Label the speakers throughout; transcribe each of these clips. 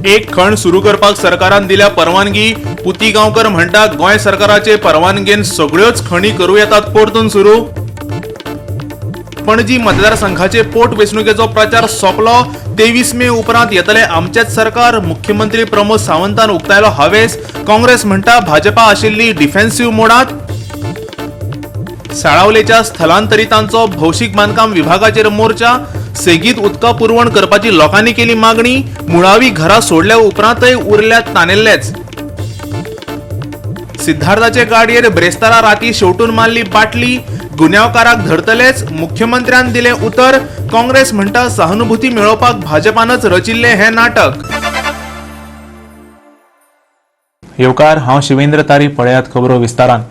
Speaker 1: एक खण सुरू करपाक सरकारान दिल्या परवानगी. पुती गांवकर म्हणटा गोंय सरकाराचे परवानगेन सगळ्योच खणी करूं येतात परतून सुरू. पणजी मतदारसंघाचे पोटवेंचणुकेचो प्रचार सोंपलो. 23 मे उपरांत येतले आमचेच सरकार. मुख्यमंत्री प्रमोद सावंतान उक्तायलो हावेस. काँग्रेस म्हणटा भाजपा आशिल्ली डिफेन्सिव्ह मोडांत. साळावलेच्या स्थलांतरितांचो भौशीक बांदकाम विभागाचेर मोर्चा. सेगीत उदका पुरवण करपाची लोकांनी केली मागणी. मुळावी घरां सोडल्या उपरांतय उरल्यात तानेल्लेच. सिद्धार्थाचे गाडयेर ब्रेस्तारा राती शेवटून मारली बाटली. गुन्यांवकाराक धरतलेच, मुख्यमंत्र्यान दिलें उतर. काँग्रेस म्हणटा सहानुभूती मेळोवपाक भाजपानच रचिल्लें हें नाटक. येवकार, हांव शिवेंद्र तारी. पळयात खबरो विस्तारान.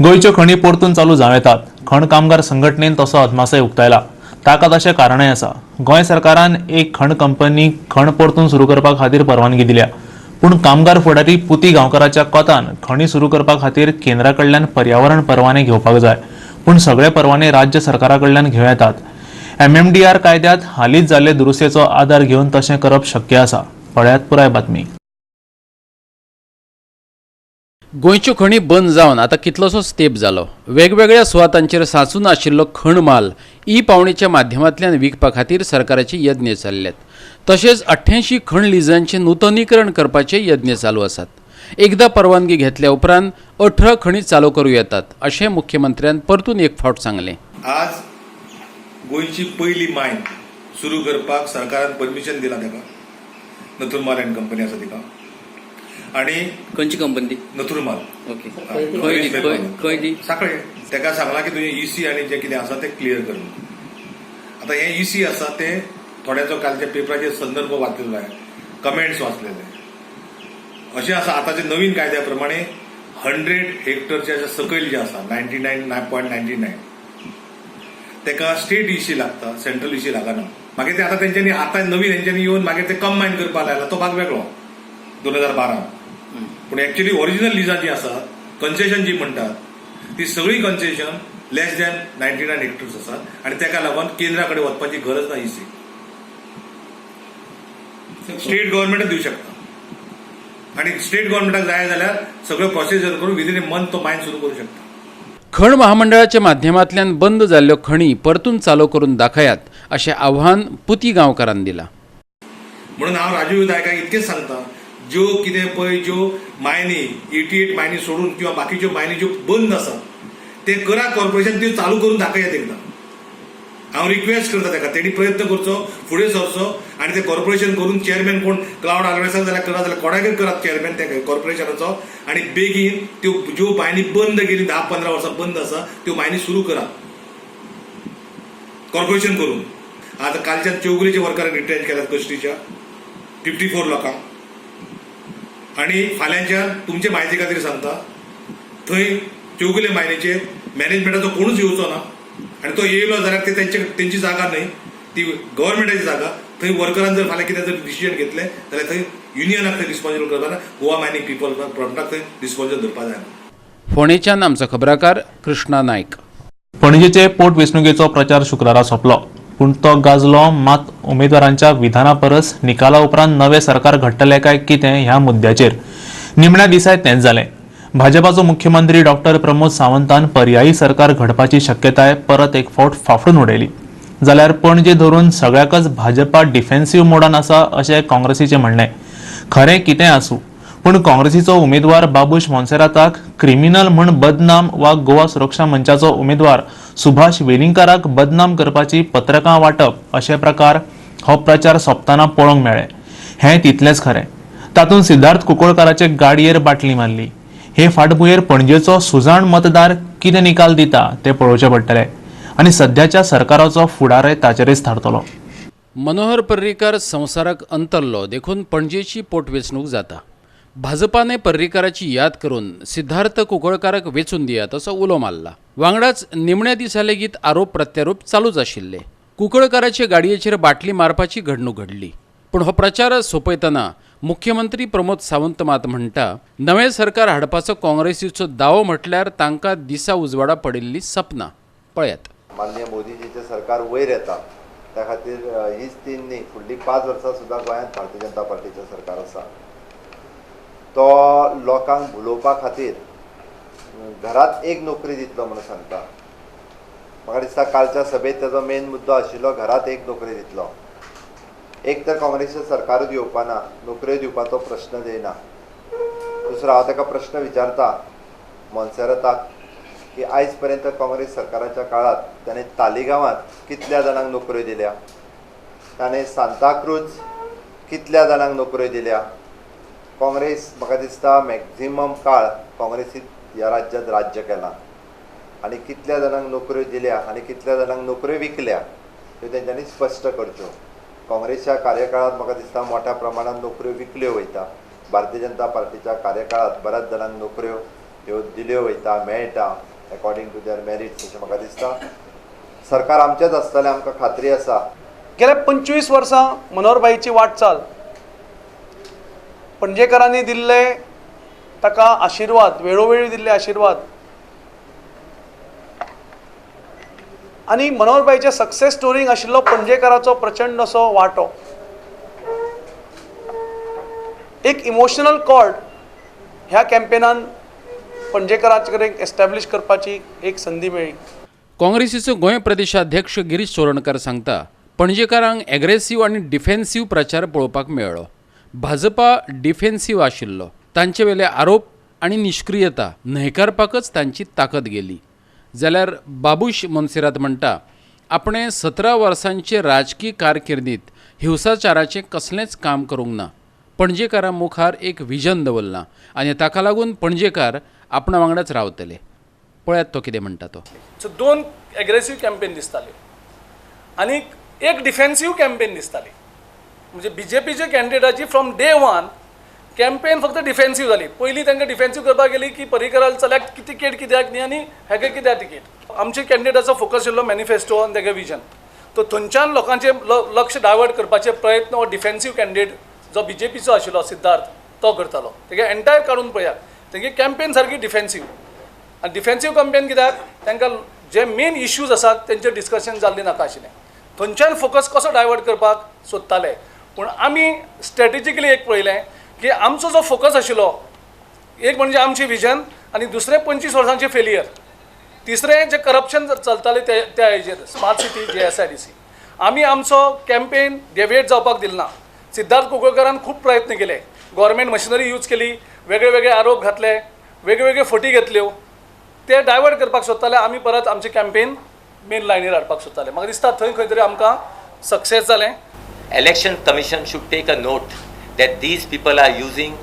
Speaker 1: गोंयच्यो खणी परतून चालू जावं येतात. खण कामगार संघटनेन तसो अदमासय उक्तायला. ताका तशें कारणय आसा. गोंय सरकारान एक खण कंपनी खण परतून सुरू करपा खातीर परवानगी दिल्या. पूण कामगार फुडारी पुती गांवकाराच्या कोतान खणी सुरू करपा खातीर केंद्रा कडल्यान पर्यावरण परवाने घेवपाक जाय. पूण सगळे परवाने राज्य सरकारा कडल्यान घेवं येतात. एमएमडीआर कायद्यांत हालींच जाल्ले दुरुस्तेचो आदार घेवन तशें करप शक्य आसा. पळयात पुराय बातमी.
Speaker 2: गोंयच्यो खणी बंद जावन आतां कितलोसोच तेंप जालो. वेगवेगळ्या सुवातांचेर सांचून आशिल्लो खण माल ई पावणेच्या माध्यमांतल्यान विकपा खातीर सरकाराचे यत्न चल्ल्यात. तशेंच 88 खण लिजांचें नुतनीकरण करपाचे यत्न चालू आसात. एकदां परवानगी घेतल्या उपरांत 18 खणी चालू करूं येतात, अशें मुख्यमंत्र्यान परतून एक फावट सांगलें.
Speaker 3: आज गोंयची पयली मायन सुरू करपाक सरकारान परमिशन दिलां ताका. नथुरमाल अँड कंपनी आसा तिका आनी
Speaker 4: खंयची कंपनी ती?
Speaker 3: नथुरमाल.
Speaker 4: ओके, खंय ती? खंय खंय ती?
Speaker 3: साखळे. ताका सांगलां की तुजें इसी आनी जें कितें आसा तें क्लियर कर म्हणून. आतां हें इसी आसा तें थोड्यांचो कालच्या पेपराचेर संदर्भ वाचलेलो आहे, कमेंट्स वाचलेले. अशें आसा, आतांच्या नवीन कायद्या प्रमाणे 100 हेक्टरच्या सकयल जे आसा, 99.99, ताका स्टेट इसी लागता, सेंट्रल इसी लागना. मागीर ते आतां तेंच्यांनी आतां नवीन हेंच्यांनी येवन मागीर ते कंबायन करपाक लायला, तो भाग वेगळो 2012. पूण एक्च्युअली ओरिजिनल लिजां जी आसात, कन्सेशन जी म्हणटात, ती सगळी कन्सेशन लेस दॅन 99 हेक्टर्स आसात आनी ताका लागून केंद्रा कडेन वचपाची गरज ना. इसी स्टेट गव्हर्मेंटच दिवं शकता आनी स्टेट गव्हर्मेंटाक जाय जाल्यार सगळें प्रोसिजर करून विदीन ए मंथ तो मायन सुरू करूं शकता.
Speaker 2: खण महामंडळाच्या माध्यमांतल्यान बंद जाल्ल्यो खणी परतून चालू करून दाखयात, अशें आव्हान पुती गांवकारान दिलां.
Speaker 3: म्हणून हांव राजू नायकाक इतकेंच सांगता, ज्यो कितें पळय ज्यो मायनी, 88 मायनी सोडून किंवा बाकीच्यो मायनी ज्यो बंद आसा, ते करा कॉर्पोरेशन, त्यो चालू करून दाखयात एकदां. हांव रिक्वेस्ट करता ताका, तेणी प्रयत्न करचो, फुडें सरचो आनी ते कॉर्पोरेशन करून चेअरमॅन कोण क्लावड आल्वेसाक जाल्यार करात, जाल्यार कोणाकय करात चेअरमॅन त्या कॉर्पोरेशनाचो आनी बेगीन त्यो ज्यो मायनी बंद केली, 10-15 वर्सां बंद आसा, त्यो मायनी सुरू करात कॉर्पोरेशन करून. आतां कालच्यान चौगुलेच्या वर्करांक रिट्रेंच केल्यात कश्टीच्या 54 लोकांक. आनी फाल्यांच्यान तुमचे म्हायती खातीर सांगता, थंय चौगुले मायनीचेर मॅनेजमेंटाचो कोणूच येवचो ना आनी तो येयलो जाल्यार ते तेंचे तेंची जागा न्हय, ती गव्हर्मेंटाची जागा. थंय वर्करान जर फाल्यां कितें जर डिसिजन घेतलें जाल्यार थंय युनियनाक थंय रिस्पॉन्सिबल करपा ना, गोवा मायनींग पिपल फ्रंटाक थंय रिस्पॉन्सिबल धरपा जायना.
Speaker 2: फोंडेच्यान आमचो खबराकार कृष्णा नायक.
Speaker 1: पणजेचे पोटवेंचणुकेचो प्रचार शुक्रारा सोंपलो. पूण तो गाजलो मात उमेदवारांच्या विधाना परस निकाला उपरांत नवें सरकार घडटलें काय कितें ह्या मुद्द्याचेर. निमण्या दिसाय तेंच जालें. भाजपाचो मुख्यमंत्री डॉक्टर प्रमोद सावंतान पर्यायी सरकार घडपाची शक्यताय परत एक फावट फाफडून उडयली. जाल्यार पणजे धरून सगळ्याकच भाजपा डिफेन्सिव्ह मोडान आसा, अशें काँग्रेसीचें म्हणणें. खरें कितें आसूं, पूण काँग्रेसीचो उमेदवार बाबूश मोन्सेराताक क्रिमिनल म्हूण बदनाम वा गोवा सुरक्षा मंचाचो उमेदवार सुभाष वेलिंगकाराक बदनाम करपाची पत्रकां वांटप अशे प्रकार हो प्रचार सोंपतना पळोवंक मेळ्ळे, हें तितलेंच खरें. तातूंत सिद्धार्थ कुंकळकाराचे गाडयेर बाटली मारली. हे फाटभुंयेर पणजेचो सुजाण मतदार कितें निकाल दिता तें पळोवचें पडटलें आनी सध्याच्या सरकाराचो फुडारय ताचेरच थारतलो.
Speaker 2: मनोहर पर्रीकार संवसाराक अंतरलो देखून पणजेची पोटवेंचणूक जाता. भाजपाने पर्रीकाराची याद करून सिद्धार्थ कुंकळकाराक वेंचून दियात असो उलो मारला. वांगडाच निमण्या दिसा लेगीत आरोप प्रत्यारोप चालूच आशिल्ले. कुंकळकाराचे गाडयेचेर बाटली मारपाची घडणूक घडली. पूण हो प्रचार सोंपयतना मुख्यमंत्री प्रमोद सावंत मात म्हणटा, नवें सरकार हाडपाचो काँग्रेसीचो दावो म्हटल्यार तांकां दिसा उजवाडा पडिल्ली सपनां. पळयात.
Speaker 5: माननीय मोदीजीचें सरकार वयर येता. त्या खातीर हीच 3 न्ही फुडलीं 5 वर्सां सुद्दां गोंयांत भारतीय जनता पार्टीचें सरकार आसा. तो लोकांक भुलोवपा खातीर घरात एक नोकरी दितलो म्हणून सांगता. म्हाका दिसता कालच्या सभेत ताजो मेन मुद्दो आशिल्लो घरात एक नोकरी दितलो. एक तर काँग्रेसीचें सरकारूच येवपा ना, नोकऱ्यो दिवपाचो प्रश्न येना. दुसरो हांव ताका प्रश्न विचारता मोन्सेराताक की आयज पर्यंत काँग्रेस सरकाराच्या काळात ताणें तालिगांवांत कितल्या जाणांक नोकऱ्यो दिल्या, ताणें सांताक्रूज कितल्या जाणांक नोकऱ्यो दिल्या. काँग्रेस म्हाका दिसता मॅक्झिमम काळ काँग्रेसीत ह्या राज्यांत राज्य केलां आनी कितल्या जाणांक नोकऱ्यो दिल्या आनी कितल्या जाणांक नोकऱ्यो विकल्या ह्यो तेंच्यांनी स्पश्ट करच्यो. काँग्रेसच्या कार्यकाळांत म्हाका दिसता मोठ्या प्रमाणात नोकऱ्यो विकल्यो वयता. भारतीय जनता पार्टीच्या कार्यकाळांत बऱ्याच जाणांक नोकऱ्यो ह्यो दिल्यो वयता, मेळटा अकॉर्डिंग टू their merits अशें म्हाका दिसता. सरकार आमचेंच आसतलें, आमकां खात्री आसा.
Speaker 6: गेल्या 25 वर्सां मनोहरभाईची वाटचाल, पणजेकारांनी दिल्ले ताका आशिर्वाद, वेळोवेळी दिल्ले आशिर्वाद आनी मनोहरभाईच्या सक्सेस स्टोरींक आशिल्लो पणजेकाराचो प्रचंड असो वांटो, एक इमोशनल कॉर्ड ह्या कॅम्पेनान पणजेकारांचे कडेन एस्टॅब्लिश करपाची एक संदी मेळ्ळी.
Speaker 2: काँग्रेसीचो गोंय प्रदेशाध्यक्ष गिरीश चोडणकर सांगता, पणजेकारांक एग्रेसीव आनी डिफेन्सीव प्रचार पळोवपाक मेळ्ळो. भाजपा डिफेन्सीव आशिल्लो, तांचे वेले आरोप आनी निश्क्रियता न्हयकारपाकच तांची ताकद गेली. जाल्यार बाबूश मोन्सेरात म्हणटा, आपणें 17 वर्सांचे राजकी कारकिर्दींत हिंसाचाराचें कसलेंच काम करूंक ना. पणजेकारां मुखार एक विजन दवरलां आनी ताका लागून पणजेकार आपणा वांगडाच रावतले. पळयात तो कितें म्हणटा तो.
Speaker 6: सो 2 एग्रेसीव कॅम्पेन दिसताले आनी एक डिफेन्सीव कॅम्पेन दिसताली. म्हणजे बीजेपीच्या कॅन्डिडेटाची फ्रॉम डे 1 कॅम्पेन फक्त डिफेन्सीव जाली. पयलीं तांकां डिफेन्सीव करपाक गेली की पर्रीकराक चल्याक तिकेट कित्याक न्ही आनी हेका कित्याक तिकेट. आमचे कॅन्डिडेटाचो फोकस आशिल्लो मॅनिफेस्टो आनी तेगे विजन. तो थंयच्यान लोकांचें लक्ष डायवर्ट करपाचे प्रयत्न हो डिफेन्सीव कॅन्डिडेट जो बीजेपीचो आशिल्लो सिद्धार्थ तो करतालो. तेगे एंटायर काडून पळयात तेगे कॅम्पेन सारकी डिफेन्सीव. आनी डिफेन्सीव कॅम्पेन कित्याक तांकां जे मेन इश्यूज आसात तेंचेर डिस्कशन जाल्लें नाका आशिल्लें. थंयच्यान फोकस कसो डायवर्ट करपाक सोदताले. पूण आमी स्ट्रेटेजिकली एक पळयलें की आमचो जो फोकस आशिल्लो एक म्हणजे आमची विजन आनी दुसरें 25 वर्सांचें फेलियर, तिसरें जें करप्शन चलतालें त्या हेजेर स्मार्ट सिटी GSIDC. आमी आमचो कॅम्पेन डेविएट जावपाक दिल ना. सिद्धार्थ कुंकळकरान खूब प्रयत्न केले, गव्हर्मेंट मशिनरी यूज केली, वेगळे वेगळे आरोप घातले, वेगळे वेगळे फटी घेतल्यो, ते डायवर्ट करपाक सोदताले. आमी परत आमचें कॅम्पेन मेन लायनीर हाडपाक सोदताले. म्हाका दिसता थंय खंय तरी आमकां सक्सेस जालें.
Speaker 7: Election Commission should take a note that these people are using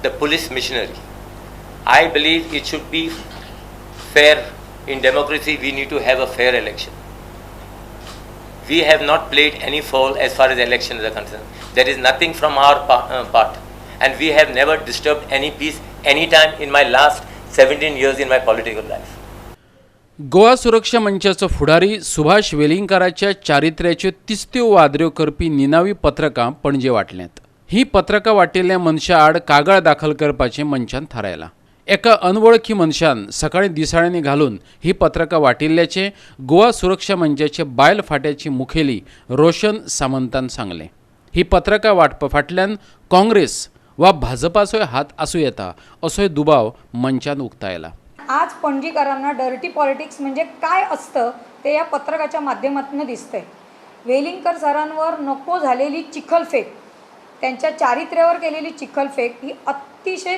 Speaker 7: the police machinery. I believe it should be fair. In democracy, we need to have a fair election. We have not played any foul as far as elections are concerned. There is nothing from our part, and we have never disturbed any peace any time in my last 17 years in my political life.
Speaker 2: Goa सुरक्षा मंचाचो फुडारी सुभाष वेलिंगकाराच्या चारित्र्याच्यो तिस्त्यो वादऱ्यो करपी निनावी पत्रकां पणजे वांटल्यांत. ही पत्रकां वाटिल्ल्या मनशा आड कागाळ दाखल करपाचें मंचान थारायलां. एका अनवळखी मनशान सकाळीं दिसाळ्यांनी घालून ही पत्रकां वाटिल्ल्याचें गोवा सुरक्षा मंचाचे बायल फांट्याची मुखेली रोशन सामंतान सांगलें. ही पत्रकां वांटपा फाटल्यान काँग्रेस वा भाजपाचोय हात आसूं येता असोय दुबाव मंचान उक्तायला.
Speaker 8: आज पणजीकरांना डर्टी पॉलिटिक्स म्हणजे काय असतं ते या पत्रकाच्या माध्यमातून दिसतंय. वेलिंगकर सरांवर नको झालेली चिखलफेक, त्यांच्या चारित्र्यावर केलेली चिखलफेक ही अतिशय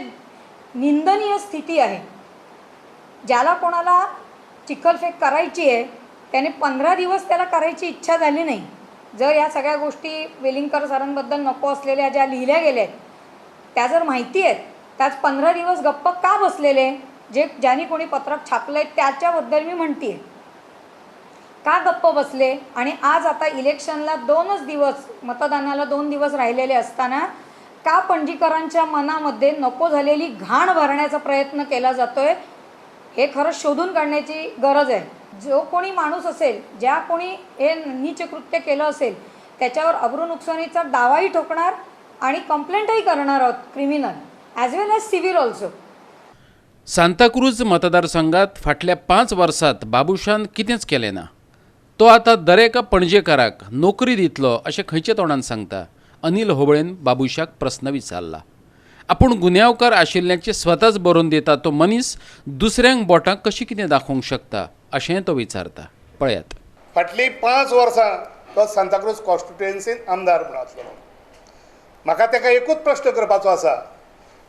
Speaker 8: निंदनीय स्थिती आहे. ज्याला कोणाला चिखलफेक करायची आहे त्याने 15 दिवस त्याला करायची इच्छा झाली नाही. जर या सगळ्या गोष्टी वेलिंगकर सरांबद्दल नको असलेल्या ज्या लिहिल्या गेल्या आहेत त्या जर माहिती आहेत, त्याच 15 दिवस गप्प का बसलेले? जे ज्यांनी कोणी पत्रक छापलं आहे त्याच्याबद्दल मी म्हणते, का गप्प बसले? आणि आज आता इलेक्शनला 2 दिवस, मतदानाला 2 दिवस राहिलेले असताना का पणजीकरांच्या मनामध्ये नको झालेली घाण भरण्याचा प्रयत्न केला जातोय हे खरं शोधून काढण्याची गरज आहे. जो कोणी माणूस असेल, ज्या कोणी हे नीच कृत्य केलं असेल त्याच्यावर अब्रू नुकसानीचा दावाही ठोकणार आणि कंप्लेंटही करणार आहोत, criminal as well as civil also.
Speaker 2: Santacruz मतदारसंघात फाटल्या 5 वर्सांत बाबूशान कितेंच केलें ना. तो आतां दरेका पणजेकाराक नोकरी दितलो अशें खंयच्या तोंडान सांगता? अनिल होबळेन बाबुशाक प्रस्न विचारला. आपूण गुन्यांवकार आशिल्ल्याचें स्वताच बरोवन दिता तो मनीस दुसऱ्यांक बोटां कशी कितें दाखोवंक शकता अशेंय तो विचारता. पळयात.
Speaker 9: फाटलीं 5 वर्सां तो सांताक्रूज कॉन्स्टिट्युएन्सीन आमदार म्हूण आसलो. म्हाका ताका एकूच प्रश्न करपाचो आसा,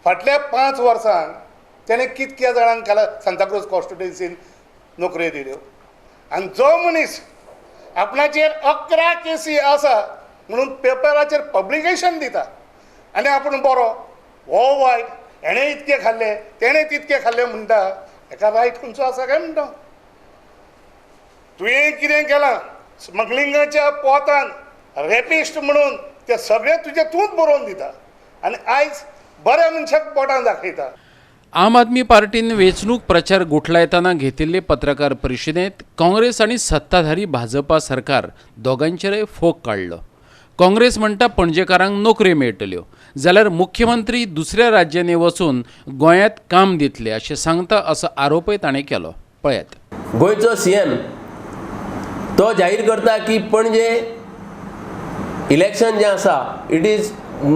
Speaker 9: फाटल्या 5 वर्सांक तेणें कितक्या जाणांक सांताक्रूज कॉन्स्टिट्युएन्सीन नोकऱ्यो दिल्यो? आनी जो मनीस आपणाचेर 11 केसी आसा म्हणून पेपराचेर पब्लिकेशन दिता आनी आपूण बरो हो वायट, हेणें इतकें खाल्लें तेणें तितकें खाल्लें म्हणटा, हेका रायट खंयचो आसा काय म्हणटा? तुवें कितें केलां स्मगलिंगाच्या पोतान रेपिस्ट म्हणून ते सगळें तुजें तूंच बरोवन दिता आनी आयज बऱ्या मनशाक पोटान दाखयता.
Speaker 2: आम आदमी पार्टीन वेंचणूक प्रचार गुठलायतना घेतिल्ले पत्रकार परिशदेंत काँग्रेस आनी सत्ताधारी भाजपा सरकार दोगांचेरय फोग काडलो. काँग्रेस म्हणटा पणजेकारांक नोकऱ्यो मेळटल्यो जाल्यार मुख्यमंत्री दुसऱ्या राज्यांनी वचून गोंयांत काम दितले अशें सांगता असो आरोपय ताणें केलो. पळयात.
Speaker 10: गोंयचो सीएम तो जाहीर करता की पणजे इलेक्शन जें आसा it is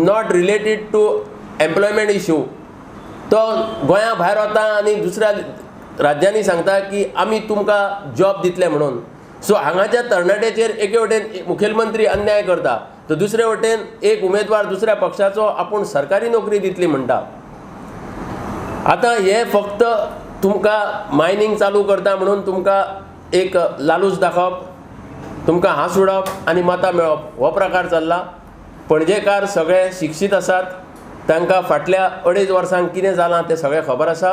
Speaker 10: not related to employment issue. तो गोंया भायर वता आनी दुसऱ्या राज्यांनी सांगता की आमी तुमकां जॉब दितले म्हणून. सो हांगाच्या तरणाट्याचेर एके वटेन मुखेलमंत्री अन्याय करता तर दुसरे वटेन एक उमेदवार दुसऱ्या पक्षाचो आपूण सरकारी नोकरी दितली म्हणटा. आतां हे फक्त तुमकां मायनींग चालू करता म्हणून तुमकां एक लालूच दाखोवप, तुमकां हांस उडोवप आनी मतां मेळोवप हो प्रकार चल्ला. पणजेकार सगळे शिक्षीत आसात, तांकां फाटल्या 2.5 वर्सांक कितें जालां तें सगळें खबर आसा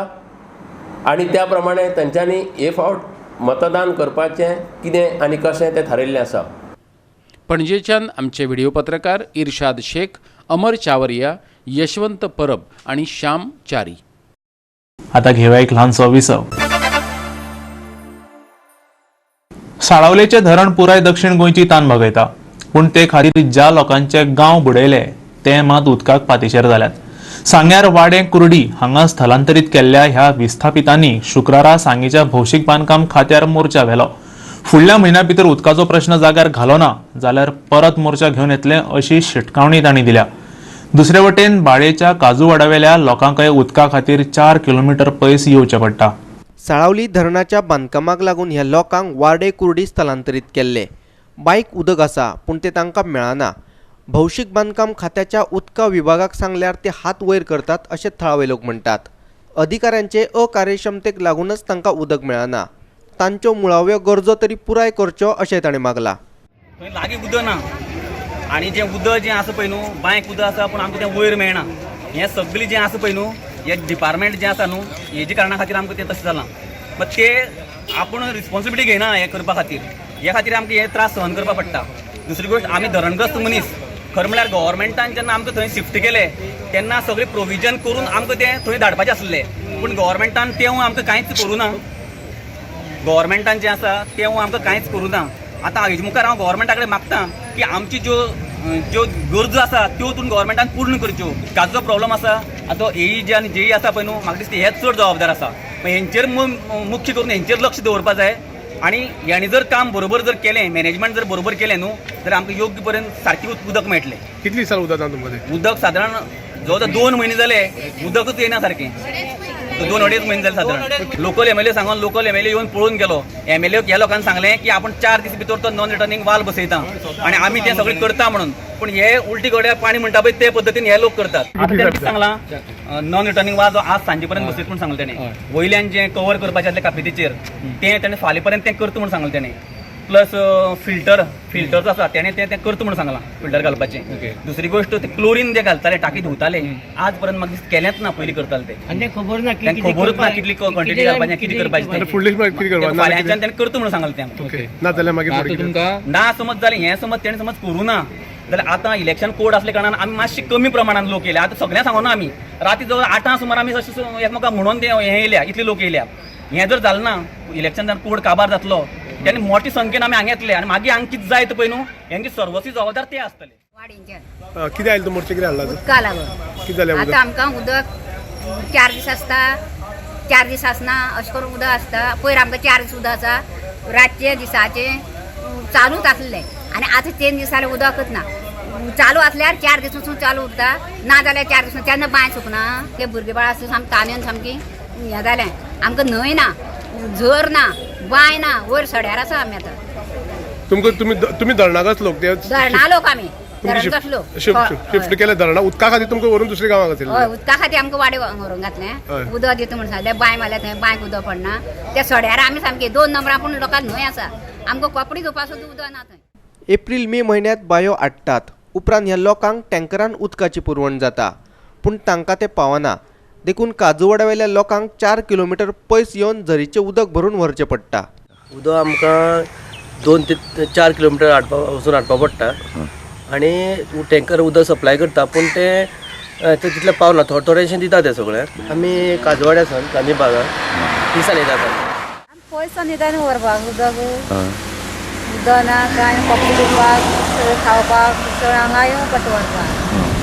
Speaker 10: आनी त्या प्रमाणे तांच्यांनी हे फावट मतदान करपाचें कितें आनी कशें तें थारायिल्लें आसा.
Speaker 2: पणजेच्यान आमचे व्हिडिओ पत्रकार इर्शाद शेख, अमर चावरिया, यशवंत परब आनी श्याम च्यारी.
Speaker 1: आता घेवया एक ल्हानसो विसव. साळावलेचें धरण पुराय दक्षिण गोंयची तान भागयता, पूण ते खातीर ज्या लोकांचे गांव बुडयले ते मात उदकाक पातिशेर जाल्यात. सांग्यार वाडें कुर्डी हांगा स्थलांतरीत केल्ल्या ह्या विस्थापितांनी शुक्रारा सांगेच्या भौशीक बांदकाम खात्यार मोर्चा व्हेलो. फुडल्या म्हयन्या भितर उदकाचो प्रश्न जाग्यार घालो ना जाल्यार परत मोर्चा घेवन येतले अशी शिटकावणी तांणी दिल्या. दुसरे वटेन बाळेच्या काजूवाडावेल्या लोकांकय उदका खातीर 4 किलोमिटर पयस येवचें पडटा.
Speaker 11: साळावली धरणाच्या बांदकामाक लागून ह्या लोकांक वाडे कुर्डी स्थलांतरीत केल्ले. बायक उदक आसा पूण ते तांकां मेळना. भौशीक बांदकाम खात्याच्या उदका विभागाक सांगल्यार ते हात वयर करतात अशें थळावे लोक म्हणटात. अधिकाऱ्यांचे अकार्यक्षमतेक लागूनच तांकां उदक मेळना. तांच्यो मुळाव्यो गरजो तरी पुराय करच्यो अशें ताणें मागलां.
Speaker 12: थंय लागीं उदक ना आनी जें उदक जें आसा पळय न्हू बांयक उदक आसा पूण आमकां तें वयर मेळना. हें सगळें जें आसा पळय न्हू हें डिपार्टमेंट जें आसा न्हू हेजे कारणा खातीर आमकां तें तशें जालां. बट ते आपूण रिस्पॉन्सिबिलिटी घेयना हें करपा खातीर, हे खातीर आमकां हे त्रास सहन करपा पडटा. दुसरी गोश्ट आमी धरणग्रस्त मनीस, खरें म्हणल्यार गव्हर्मेंटान जेन्ना आमकां थंय शिफ्ट केले तेन्ना सगळें प्रोविजन करून आमकां तें थंय धाडपाचें आसलें, पूण गव्हर्मेंटान तें आमकां कांयच करूं ना. गव्हर्मेंटान जें आसा तें आमकां कांयच करूं ना. आतां हेजे मुखार हांव गव्हर्मेंटा कडेन मागता की आमची ज्यो ज्यो गरजो आसा त्यो तूं गव्हर्मेंटान पूर्ण करच्यो. उदकाचो प्रॉब्लम आसा आतां एई जे आनी जेई आसा पळय न्हू म्हाका दिसता हेच चड जबाबदार आसा. हेंचेर मुख्य करून हेंचेर लक्ष दवरपा जाय आनी हेणी जर काम बरोबर जर केलें, मॅनेजमेंट जर बरोबर केलें न्हू जाल्यार आमकां योग्य पर्यंत सारकें उदक मेळटलें.
Speaker 13: कितली दिसां उदक तुमकां?
Speaker 12: उदक सादारण जवळ जवळ 2 म्हयने जाले उदकच येना सारकें. 2-2.5 म्हयने जाले सादारण. लोकल एमएलए सांगून लोकल एमएलए येवन पळोवन गेलो. एमएलए ह्या लोकांनी सांगलें की आपण 4 दीस भितर तो नॉन रिटर्निंग वाल बसयता आनी आमी तें सगळें करता म्हणून, पूण हे उलटी गड्या पाणी म्हणटा पळय ते पद्दतीन हे लोक करतात. आतां तेणें कितें सांगलां, नॉन रिटर्निंग वाल जो आज सांजे पर्यंत बसयता म्हूण सांगलें तेणें. वयल्यान जें कवर करपाचें आसलें कापेतीचेर तें तेणें फाल्यां पर्यंत तें करता म्हूण सांगलें तेणें. प्लस फिल्टर फिल्टर जो आसा तेणें तें करता म्हूण सांगलां, फिल्टर घालपाचें. दुसरी गोश्ट ते क्लोरीन जे घालताले टाकी धुवताले आज पर्यंत म्हाका दिसता केलेंच ना, पयलीं करताले ते.
Speaker 14: खबर ना,
Speaker 12: खबरूच ना कितली क्वॉन्टिटी घालपाचें, कितें करपाचें. फाल्यांच्यान तेणें करता म्हूण सांगलें तें. ना समज जालें हें, समज तेणें समज करूं ना जाल्यार आतां इलेक्शन कोड असल्या कारणान आमी मातशी कमी प्रमाणान लोक येयल्या. आतां सगळ्यांक सांगूना आमी राती जवळ 8 सुमार आमी अशें एकमेकांक म्हणून ते हें येयल्या, इतले लोक येयल्या. हें जर जालें ना इलेक्शन कोड काबार जातलो तेन्ना मोठे संख्येन आमी हांगा येतले आनी मागीर हांगा कितें जाय पळय न्हू हेंची सर्वस्वी जबाबदार ते आसतले.
Speaker 13: कितें आयलें तूं मोर्चे कितें हाडला?
Speaker 14: उदका लागून
Speaker 13: कितें जालें?
Speaker 14: आतां आमकां उदक 4 दीस आसता, 4 दीस आसना अशें करून उदक आसता. पयर आमकां 4 दीस उदक आसा, रातचें दिसाचें चालूच आसलें आनी आतां 3 दीस जाले उदकच ना. चालू आसल्यार 4 दीस वचून चालू उरता, ना जाल्यार 4 दीस तेन्ना बांय सुकना. ते भुरगे बाळ आसता सामकें तानेन सामकी हें जालें. आमकां न्हंय ना, झर ना, बांय ना, वयर सड्यार आसा आमी आतां.
Speaker 13: तुमकां तुमी धरणाकच लोक ते
Speaker 14: धरणा लोक आमी धरणाकच लोक
Speaker 13: शिफ्ट केले धरणा उदका खातीर तुमकां व्हरून दुसऱ्या गांवाक घातले.
Speaker 14: हय, उदका खातीर आमकां वाडे व्हरून घातलें. उदक दिता म्हण सांगलें, बांय मारल्या थंय बांयक उदक पडना. त्या सड्यार आमी सामकी 2 नंबरां पूण लोकांक न्हंय आसा, आमकां कपडे धुवपा सुद्दां उदक ना थंय.
Speaker 11: एप्रील मे म्हयन्यांत बांयो आडटात, उपरांत ह्या लोकांक टँकरान उदकाची पुरवण जाता, पूण तांकां तें पावना. देखून काजूवाड्यावेल्या लोकांक 4 किलोमिटर पयस येवन झरीचें उदक भरून व्हरचें पडटा.
Speaker 15: उदक आमकां 2 ते 4 किलोमिटर हाडपा वचून हाडपा पडटा आनी टँकर उदक सप्लाय करता, पूण तें तितलें पावना, थोडे थोडेशें दिता ते सगळें. आमी काजवाड्या सावन गांधी बागान दिसान येता.
Speaker 16: पयस निदान व्हरपाक उदक, उदक ना कांय, कपडे धुवपाक, खावपाक सगळें हांगा येवं पडटा व्हरपाक.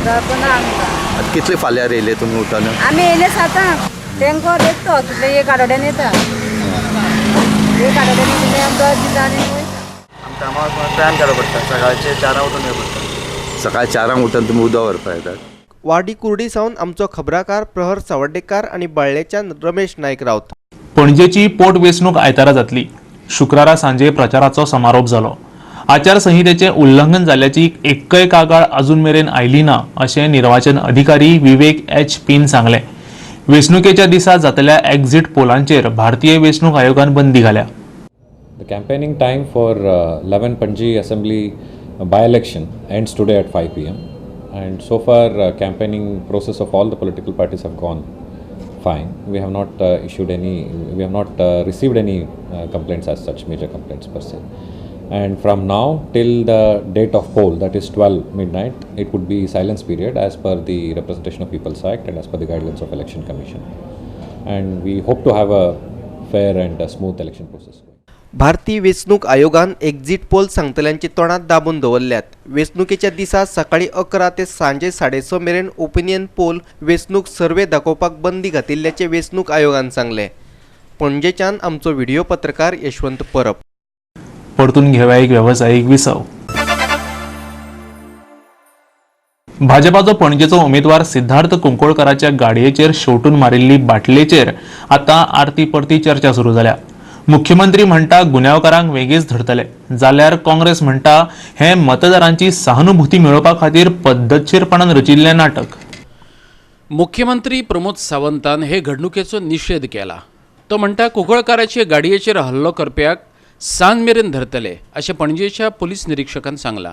Speaker 16: उदक ना आमकां.
Speaker 5: कितले फाल्यार येयले तुमी उठून?
Speaker 16: आमी येयले 7 टँकर येता कितले एक आठवड्यान येता, एक आठवड्यान कितले उदक दिता आनी वयता.
Speaker 17: आमकां टायम काडप पडटा, सकाळचे 4 उठून येवं पडटा.
Speaker 5: सकाळी 4 उठून तुमी उदक व्हरपा येतात.
Speaker 11: वाडी कुर्डी सावन आमचो खबराकार प्रहर सावर्डेकार आनी बाळ्ळेच्यान रमेश नायक राऊत.
Speaker 1: पणजेची पोटवेंचणूक आयतारा जातली. शुक्रारा सांजे प्रचाराचो समारोप जालो. आचारसंहितेचें उल्लंघन जाल्ल्याची एकय कागाळ अजून मेरेन आयली ना अशें निर्वाचन अधिकारी विवेक एच पीन सांगलें. वेंचणुकेच्या दिसा जातल्या एक्झिट पोलांचेर भारतीय वेंचणूक आयोगान बंदी घाल्या.
Speaker 18: The campaigning time for 11 Panaji Assembly by-election ends today at 5 p.m. and so far campaigning process of all the political parties have gone fine. We have not issued any, we have not received any complaints as such, major complaints per se. And from now till the date of poll, that is 12 midnight, it would be silence period as per the Representation of People's Act and as per the guidelines of Election Commission. And we hope to have a fair and a smooth election process.
Speaker 11: भारतीय वेंचणूक आयोगान exit poll सांगतल्यांची तोंडां दाबून दवरल्यात. वेंचणुकेच्या दिसा सकाळी 11 ते सांजे 6:30 मेरेन ओपिनियन पोल वेंचणूक सर्वे दाखोवपाक बंदी घातिल्ल्याचें वेंचणूक आयोगान सांगलें. पणजेच्यान आमचो व्हिडिओ पत्रकार यशवंत परब.
Speaker 1: परतून घेवया एक वेवसायीक विसव. भाजपाचो पणजेचो उमेदवार सिद्धार्थ कुंकोळकराच्या गाडयेचेर शेवटून मारिल्ली बाटलेचेर आतां आरती परती चर्चा सुरू जाल्या. मुख्यमंत्री म्हणटा गुन्यांवकारांक वेगीच धरतले, जाल्यार काँग्रेस म्हणटा हे मतदारांची सहानुभूती मेळोवपा खातीर पद्दतशीरपणान रचिल्लें नाटक.
Speaker 2: मुख्यमंत्री प्रमोद सावंतान हे घडणुकेचो निशेध केला. तो म्हणटा कुंकळकाराचे गाडयेचेर हल्लो करप्याक सांज मेरेन धरतले अशें पणजेच्या पुलीस निरिक्षकान सांगलां.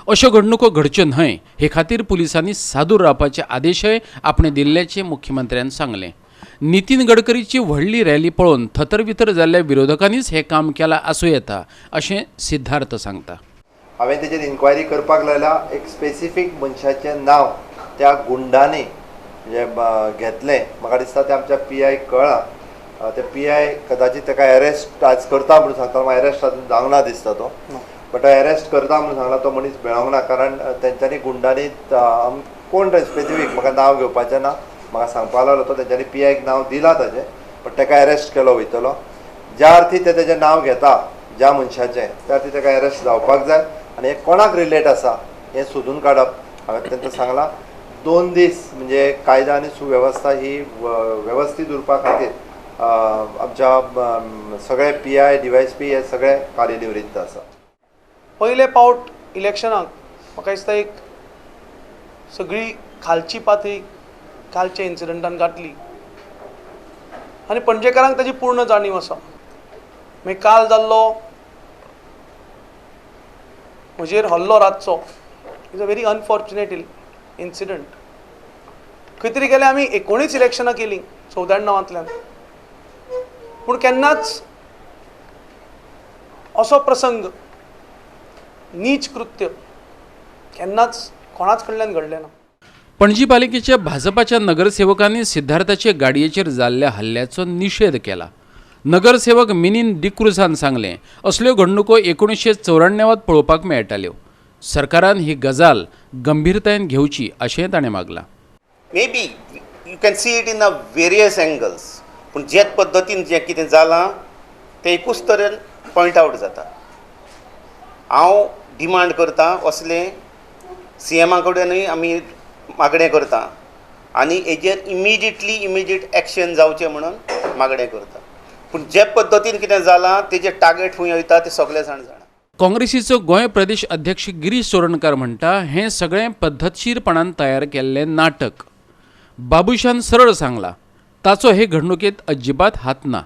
Speaker 2: अश्यो घडणुको घडच्यो न्हय हे खातीर पुलिसांनी सादूर रावपाचे आदेशय आपणे दिल्ल्याचें मुख्यमंत्र्यान सांगलें. नितीन गडकरीची व्हडली रॅली पळोवन थतरवितर जाल्ल्या विरोधकांनीच हें काम केलां आसूं येता अशें सिद्धार्थ सांगता.
Speaker 5: हांवें तेजेर इन्क्वायरी करपाक लायला. एक स्पेसिफीक मनशाचें नांव त्या गुंडांनी म्हणजे घेतलें. म्हाका दिसता तें आमच्या पी I कळ्ळां. ते पी I कदाचित ताका एरेस्ट आज करता म्हणून सांगता, म्हाका एरेस्ट आजून जावंक ना दिसता तो, बट एरेस्ट करता म्हणून सांगला तो मनीस मेळोंक ना, कारण तेंच्यांनी गुंडांनी कोण स्पेसिफीक म्हाका नांव घेवपाचें ना, म्हाका सांगपाक लागलो तो तेंच्यांनी पी आयक नांव दिलां ताजें, बट ताका एरेस्ट केलो वयतलो. ज्या अर्थी ते तेजें नांव घेता ज्या मनशाचें त्या अर्थी ताका एरेस्ट जावपाक जाय आनी हें कोणाक रिलेट आसा हें सोदून काडप हांवें तांकां सांगलां. 2 दीस म्हणजे कायदा आनी सुवेवस्था ही वेवस्थीत उरपा खातीर आमच्या सगळे P I D Y S P हे सगळे कार्यनिवृत्त आसा.
Speaker 6: पयले पावट इलेक्शनाक म्हाका दिसता एक सगळी खालची पातळी कालच्या इन्सिडंटान गांठली आनी पणजेकारांक ताची पूर्ण जाणीव आसा. मागीर काल जाल्लो म्हजेर हल्लो रातचो is a very unfortunate incident. खंय तरी गेले आमी 19 इलेक्शनां केलीं 94तांतल्यान, पूण केन्नाच असो प्रसंग नीच कृत्य केन्नाच कोणाच कडल्यान घडलें ना.
Speaker 2: पणजी पालिकेच्या भाजपाच्या नगरसेवकांनी सिद्धार्थाचे गाडयेचेर जाल्ल्या हल्ल्याचो निशेध केला. नगरसेवक मिनीन डिक्रुजान सांगलें, असल्यो घडणुको 1994 पळोवपाक मेळटाल्यो. सरकारान ही गजाल गंभीरतायेन घेवची अशें ताणें मागलां.
Speaker 19: Maybe you can see it in a various angles, पूण जे पद्दतीन जें कितें जालां तें एकूच तरेन पॉयंट आवट जाता. हांव डिमांड करता असलें सीएमा कडेनूय आमी मागणें करता आनी हेजेर इमिजिएट एक्शन जावचें म्हणून मागणें करता. पूण जे पद्दतीन कितें जालां तेजें टार्गेट खंय वयता तें सगळे जाण जाणा.
Speaker 2: काँग्रेसीचो गोंय प्रदेश अध्यक्ष गिरीश चोडणकार म्हणटा हें सगळें पद्दतशीरपणान तयार केल्लें नाटक. बाबूशान सरळ सांगला ताचो हे घडणुकेंत अजिबात हात ना.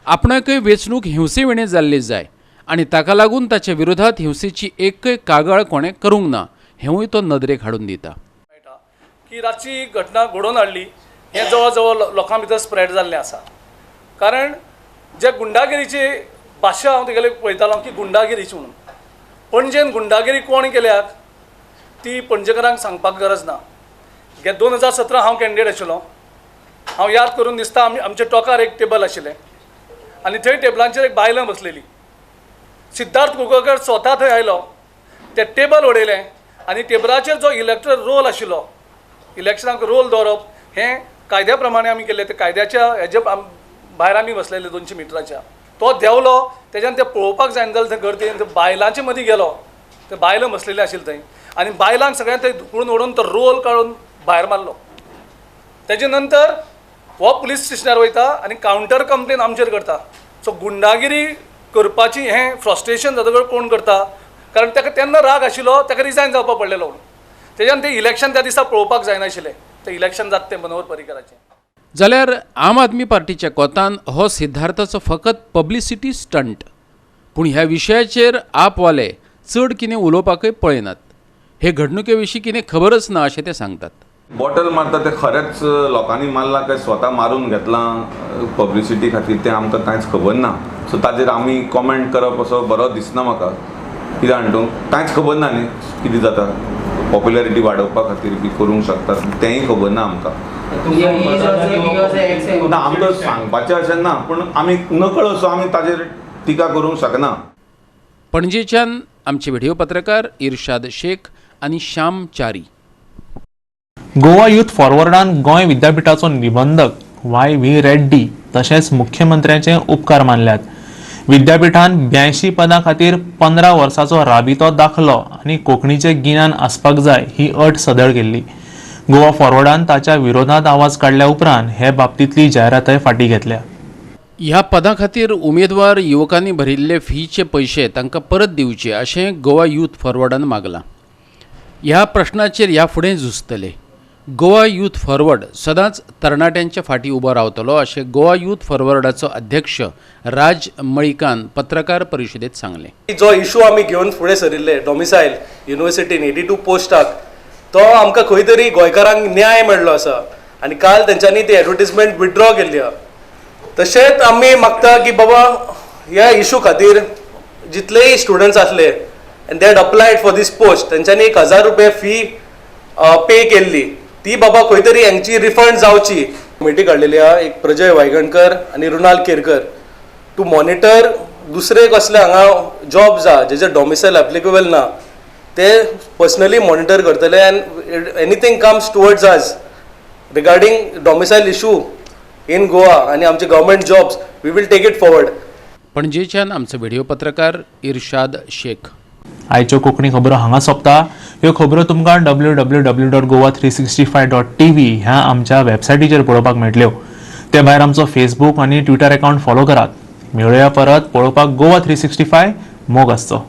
Speaker 2: आपणाकय वेंचणूक हिंसेविणें जाल्ली जाय आनी ताका लागून ताच्या विरोधात हिंसेची एकय कागाळ कोणें करूंक ना हेंवूय तो नदरेक हाडून दिता.
Speaker 6: की रातची घटना घडोवन हाडली हें जवळ जवळ लोकां भितर स्प्रेड जाल्लें आसा. कारण जे गुंडागिरीची भाशा हांव तेगेले पळयतालो की गुंडागिरीची म्हणून पणजेन गुंडागिरी कोण केल्यात ती पणजेकारांक सांगपाक गरज ना. 2017 हांव कॅन्डिडेट आशिल्लो. हांव याद करून दिसता आमी आमच्या टोकार एक टेबल आशिल्लें आनी थंय टेबलांचेर एक बायलां बसलेली. सिद्धार्थ कुंकळकर स्वता थंय आयलो, तें टेबल उडयलें आनी टेबलाचेर जो इलेक्ट्रल रोल आशिल्लो, इलेक्शनाक रोल दवरप हें कायद्या प्रमाणे आमी केल्लें, ते कायद्याच्या हेजे भायर आमी बसलेले 200 मिटराच्या, तो देंवलो. तेज्यान तें पळोवपाक जायना जालें थंय गर्देन, बायलांचे मदीं गेलो, ते बायलां बसलेली आशिल्ली थंय आनी बायलांक सगळ्यांक थंय धुकळून उडोवन तो रोल काडून भायर मारलो. तेजे नंतर हो पुलीस स्टेशनार वयता आनी कावंटर कंप्लेन आमचेर करता. सो गुंडागिरी करपाची हें फ्रस्ट्रेशन जातकच कोण करता, कारण ताका तेन्ना राग आशिल्लो, ताका रिजायन जावपाक पडलेलो म्हणून तेज्यान तें इलेक्शन त्या दिसा पळोवपाक जायनाशिल्लें, तें इलेक्शन जाता तें मनोहर पर्रीकराचें.
Speaker 2: जाल्यार आम आदमी पार्टीच्या कोतान हो सिद्धार्थाचो फकत पब्लिसिटी स्टंट. पूण ह्या विशयाचेर आपवाले चड कितें उलोवपाकय पळयनात. हे घडणुके विशीं कितें खबरच ना अशें ते सांगतात.
Speaker 20: बॉटल मारता ते खरेंच लोकांनी मारलां काय स्वता मारून घेतलां पब्लिसिटी खातीर तें आमकां कांयच खबर ना. सो ताजेर आमी कॉमेंट करप असो बरो दिसना म्हाका. कित्याक जाणा तूं, कांयच खबर ना न्ही कितें जाता, पॉप्युलरिटी वाडोवपा खातीर बी करूंक शकतात तेंय खबर ना आमकां. ना आमकां सांगपाचें अशें ना, पूण आमी नकळ असो आमी ताजेर टिका करूंक शकना.
Speaker 2: पणजेच्यान आमचे व्हिडिओ पत्रकार इर्शाद शेख आनी श्याम च्यारी.
Speaker 1: गोवा यूथ फॉरवर्डान गोंय विद्यापीठाचो निबंधक वाय व्ही रेड्डी तशेंच मुख्यमंत्र्यांचे उपकार मानल्यात. विद्यापीठान 82 पदां खातीर 15 वर्साचो राबितो दाखलो आनी कोंकणीचें गिन्यान आसपाक जाय ही अट सदळ केल्ली. गोवा फॉरवर्डान ताच्या विरोधात आवाज काडल्या उपरांत हे बाबतींतली जायरातय फाटीं घेतल्या.
Speaker 2: ह्या पदां खातीर उमेदवार युवकांनी भरिल्ले फीचे पयशे तांकां परत दिवचे अशें गोवा यूथ फॉरवर्डान मागलां. ह्या प्रश्नाचेर ह्या फुडें झुजतले. गोवा यूथ फॉरवर्ड सदांच तरणाट्यांच्या फाटीं उबो रावतलो अशें गोवा यूथ फॉरवर्डाचो अध्यक्ष राज मळिकान पत्रकार परिशदेंत सांगलें.
Speaker 15: जो इशू आमी घेवन फुडें सरिल्ले डॉमिसायल युनिवर्सिटीन 82 पोस्टाक, तो आमकां खंय तरी गोंयकारांक न्याय मेळ्ळो आसा आनी काल तेंच्यांनी ती एडवर्टीजमेंट विथड्रॉ केल्ली आहा. तशेंच आमी मागता की बाबा ह्या इशू खातीर जितलेय स्टुडंट्स आसले and they had applied for this post, तेंच्यांनी 1000 रुपये फी पे केल्ली, ती बाबा खंय तरी हांची रिफंड जावची. कमिटी काडलेली आहा, एक प्रजय वायगणकर आनी रुणाल केरकर, टू मॉनिटर दुसरे कसले हांगा जॉब्स आहा जेजे डॉमिसायल एप्लिकेबल ना ते पर्सनली मॉनिटर करतले and anything comes towards us regarding domicile issue in Goa आनी आमचे government jobs we will take it forward.
Speaker 2: पणजेच्यान आमचो व्हिडिओ पत्रकार इर्शाद शेख.
Speaker 1: आयच्यो कोंकणी खबरो हांगा सोंपता. ह्यो खबरो तुमकां www.goa365.tv ह्या आमच्या वेबसायटीचेर पळोवपाक मेळटल्यो. ते भायर आमचो फेसबूक आनी ट्विटर अकाउंट फॉलो करात. मेळुया परत पळोवपाक गोवा 365. मोग आसचो.